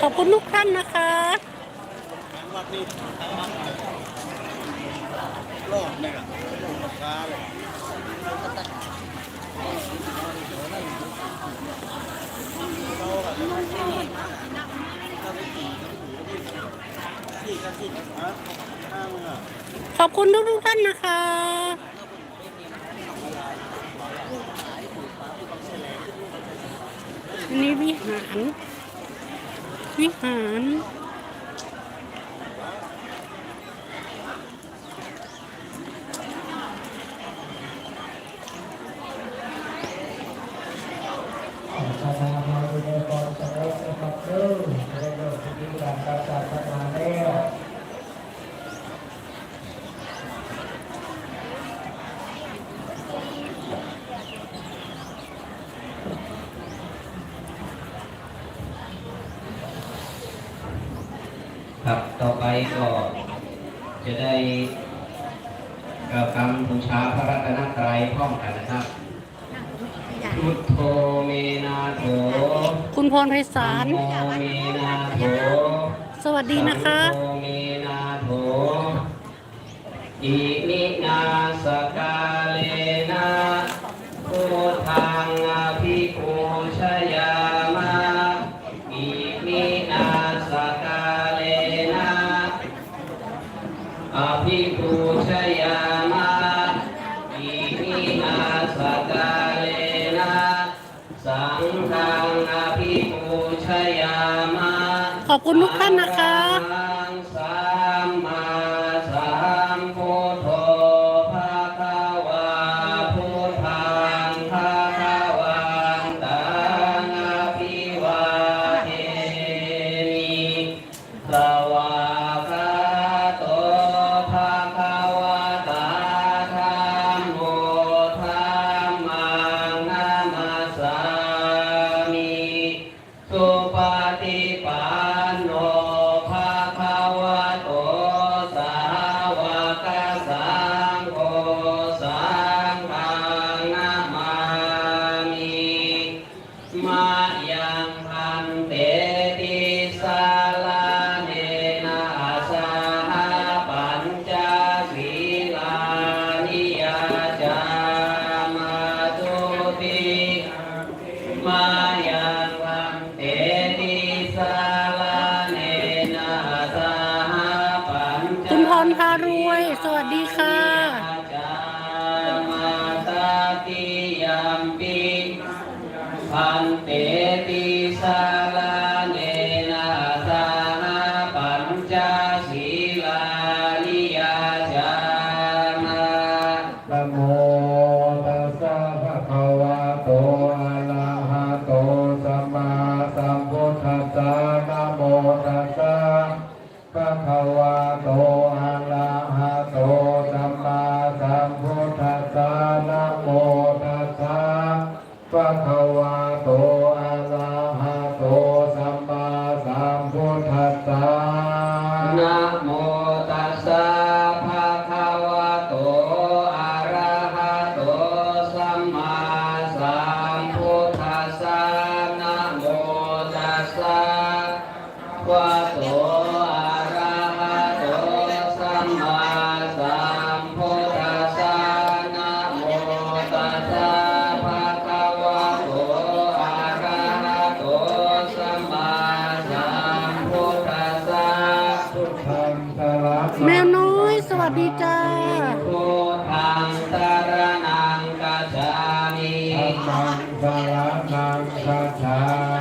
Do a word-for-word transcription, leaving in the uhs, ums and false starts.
ขอบคุณทุกท่านนะคะ ขอบคุณทุกๆท่านนะคะ อันนี้วิหาร วิหาร ภาวนาให้อยู่ในความสงบนะครับเด้อ จะได้เลิกพิธีการกำจัดปัญหาแล้ว ครับ ต่อไปก็จะได้กล่าวคำบูชาพระรัตนตรัยพร้อมกันนะครับ Buddho me nātho คุณพรไพศาล Dhammo me nātho สวัสดีนะคะ Saṅgho me nātho Iminā sakkārena buddhaṃ abhipūjayāma. Iminā sakkārena abhipūjayāma. Iminā sakkārena saṅghaṃ abhipūjayāma. ขอบคุณทุกท่านนะคะ Arahaṃ sammāsambuddho bhagavā, buddhaṃ bhagavantaṃ abhivādemi. Svākkhāto bhagavatā dhammo, dhammaṃ namassāmi. Supaṭipanno bhagavato sāvakasaṅgho, saṅghaṃ namāmi. Mayaṃ bhante tisaraṇena saha pañca sīlāni yācāma. Dutiyampi mayaṃ bhante tisaraṇena saha pañca คุณพรพารวย สวัสดีค่ะ Tatiyampi bhante tisaraṇena saha pañca sīlāni yācāma. Namo tassa bhagavato arahato sammāsambuddhassa. Namo tassa bhagavato arahato sammāsambuddhassa. Namo tassa bhagavato arahato sammāsambuddhassa. Namo tassa bhagavato arahato sammāsambuddhassa. Namo tassa bhagavato arahato sammāsambuddhassa. Namo tassa bhagavato arahato sammāsambuddhassa. Buddhaṃ saraṇaṃ แมวน้อย สวัสดีจ้า Buddhaṃ saraṇaṃ gacchāmi. Dhammaṃ saraṇaṃ gacchāmi.